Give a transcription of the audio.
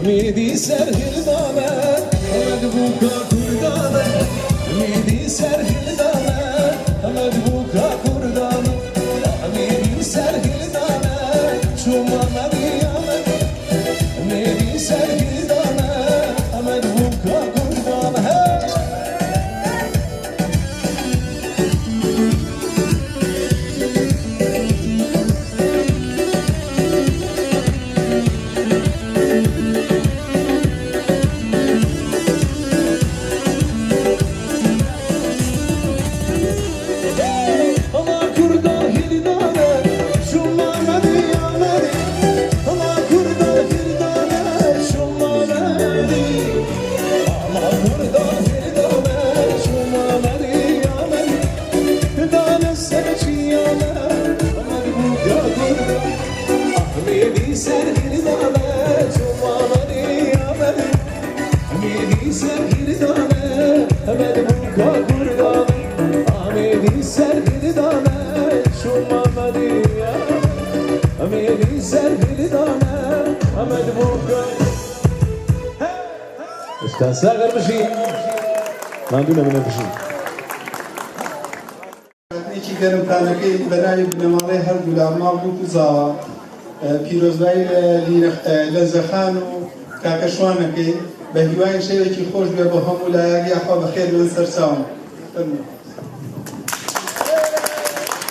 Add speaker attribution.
Speaker 1: میدی سەر هیلدانە ئەمەد بووکا کوردانە میدی سەر هیلدانە ئەمەد بووکا کوردانە میدی سەر هیلدانە چوومە مەدیامە میدی سەر هیلدانە ئەمەد بووکا کوردانە ساغر بژی ماندوو نەبنە بژی.
Speaker 2: هاتنێکی گەرمتانەکەی بە ناوی بنەماڵەی هەردوولا ماڵ بووک و زاوا پیرۆزبایی لە لەنجەخان و کاکە شوانەکەی بە هیوای شەوێکی خۆش بێ بۆ هەموو لایەک یاخوا بەخێر بێن سەرچاوم فەرموو.